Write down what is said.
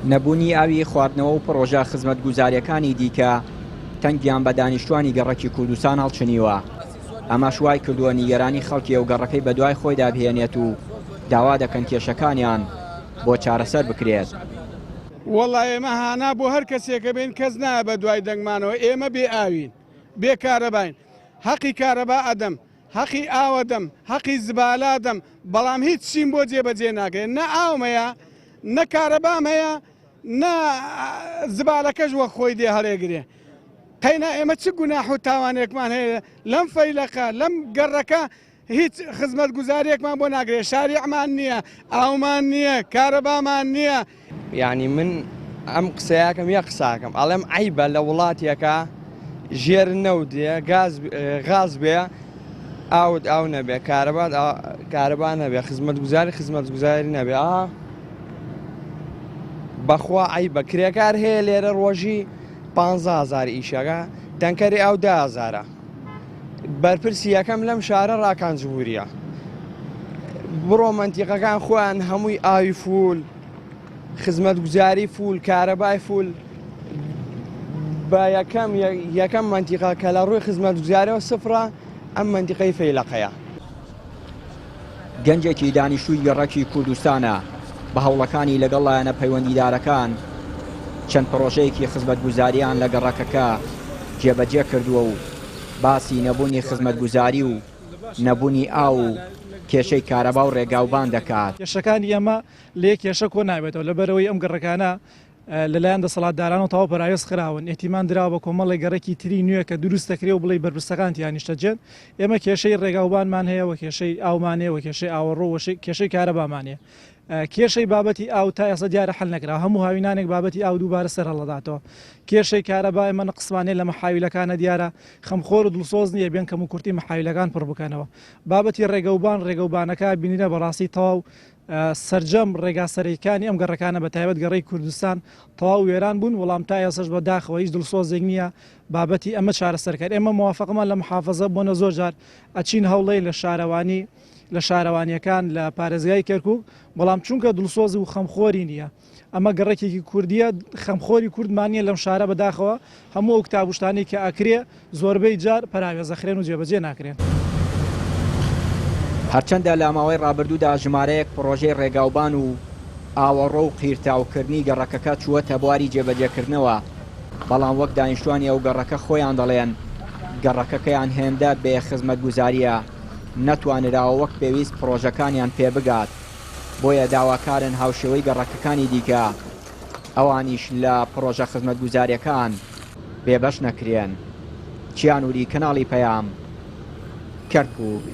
نەبوونی ئاوی خواردنەوە و پڕۆژە خزمەتگوزارییەکانی دیکە تەنگیان بە دانیشتوانی گەڕەکی کوردستان هەڵچنیوە، ئەمەش وایکردووە نیگەرانی خەڵکی ئەو گەڕەکەی بەدوای خۆیدا بهێنێت و داوا دەکەن کێشەکانیان بۆ چارەسەر بکرێت. وەڵا ئێمە هانا بۆ هەر کەسێکە بێین کەس نایە بە دوای دەنگمانەوە ئێمە بێ ئاوین بێ کارەباین هەقی کارەبا ئەدەم هەقی ئاو ئەدەم هەقی زبالە ئەدەم بەڵام هیچ چیم بۆ جێبەجێ ناکرێت نە ئاوم هەیە نە کارەبام هەیە نە زبالەکەش وەک خۆی دێ هەڵێگرێ قەینا ئێمە چ گوناح و تاوانێکمان هەیە لەم فەیلەقە لەم گەڕەکە هیچ خزمەتگوزاریەکمان بۆ ناکرێت شاریعمان نییە ئاومان نییە کارەبامان نییە. یانی من ئەم قسەیەکەم یە قساکەم ئەڵێم عیبە لە وڵاتێکە ژێر نەوت دێ گاز غاز بێ ئاوت ئاو نەبێ کارەبات کارەبا نەبێ خزمەتگوزاری خزمەتگوزاری نەبێ ئا بەخوا عیبە کرێکار هەیە لێرە ڕۆژی 15هزار ئیشەکە تەنکەری ئاو دهزارە بەرپرسی یەکەم لەم شارە ڕاکان جبوریە بڕۆ مەنتیقەکان خۆیان هەمووی ئاوی فول خزمەتگوزاری فول کارەبای فول بە یەکەم یەکەم مەنتیقە کە لە ڕووی خزمەتگوزاریەوە سفرە ئەم مەنتیقەی فەیلەقەیە. گەنجێکی دانیشتووی گەڕەکی کوردستانە، بە هەوڵەکانی لەگەڵ لایەنە پەیوەندیدارەکان چەند پڕۆژەیەکی خزمەتگوزارییان لە گەڕەکەکە جێبەجێ کردووە و باسی نەبوونی خزمەتگوزاری و نەبوونی ئاو و کێشەی کارەبا و ڕێگاوبان دەکات. کێشەکانی ئێمە لە یەک کێشە کۆ نابێتەوە، لەبەرئەوەی ئەم گەڕەکانە لەلایەن دەسەڵاتدارانەوە تەواو پەراوێز خراون، ئیهتیمام دراوە بە کۆمەڵێک گەڕەکی تری نوێ کە دروست دەکرێ و بڵێی بەرپرسەکان تیا نیشتەجێن. ئێمە کێشەی ڕێگاوبانمان هەیە و کێشەی ئاومان هەیە و کێشەی ئاوەڕۆ و کێشەی کارەبامان هەیە. کێشەی بابەتی ئاو تا ئێستا دیارە حەل نەکراوە، هەموو هاوینانێک بابەتی ئاو دووبارە سەر هەڵدەداتەوە. کێشەی کارەبا ئێمە نەقسمان هەیە لە مەحاویلەکانە دیارە خەمخۆر و دڵسۆز نییە بێن کەموکورتی مەحاویلەکان پڕ بکەنەوە. بابەتی ڕێگەوبان، ڕێگەوبانەکە بینرا بەڕاستی تەواو سەرجەم ڕێگا سەرەکیەکانی ئەم گەڕەکانە بە تایبەت گەڕەی کوردستان تەواو وێران بوون، وەڵام تا ئێستاش بە داخەوە هیچ دڵسۆزێک نییە بابەتی ئەمە چارەسەر کات. ئێمە موافەقەمان لە محافەزە بۆنە زۆر جار ئەچین هەوڵەین لە شارەوانی لە شارەوانیەکان لە پارێزگای کەرکوک، بەڵام چونکە دڵسۆز و خەمخۆری نییە ئەمە گەڕەکێکی کوردیە خەمخۆری کوردمان نیە لەم شارە بەداخەوە هەموو ئەو کتاب و شتانەی کە ئەکرێ زۆربەی جار پەراوێز ئەخرێن و جێبەجێ ناکرێن. هەرچەندە لە ماوەی ڕابردوودا ژمارەیەک پڕۆژەی ڕێگاوبان و ئاوەڕۆ و قیرتاوکردنی گەڕەکەکە چووەتە بواری جێبەجێکردنەوە، بەڵام وەک دانیشتوانی ئەو گەڕەکە خۆیان دەڵێن، گەڕەکەکەیان هێندە بێ خزمەتگوزارییە نەتوانراوە وەک پێویست پڕۆژەکانیان پێبگات. بۆیە داواکارن هاوشێوەی گەڕەکەکانی دیکە ئەوانیش لە پڕۆژە خزمەتگوزارییەکان بێبەش نەکرێن. چیانوری، کەناڵی پەیام، کەرکوک.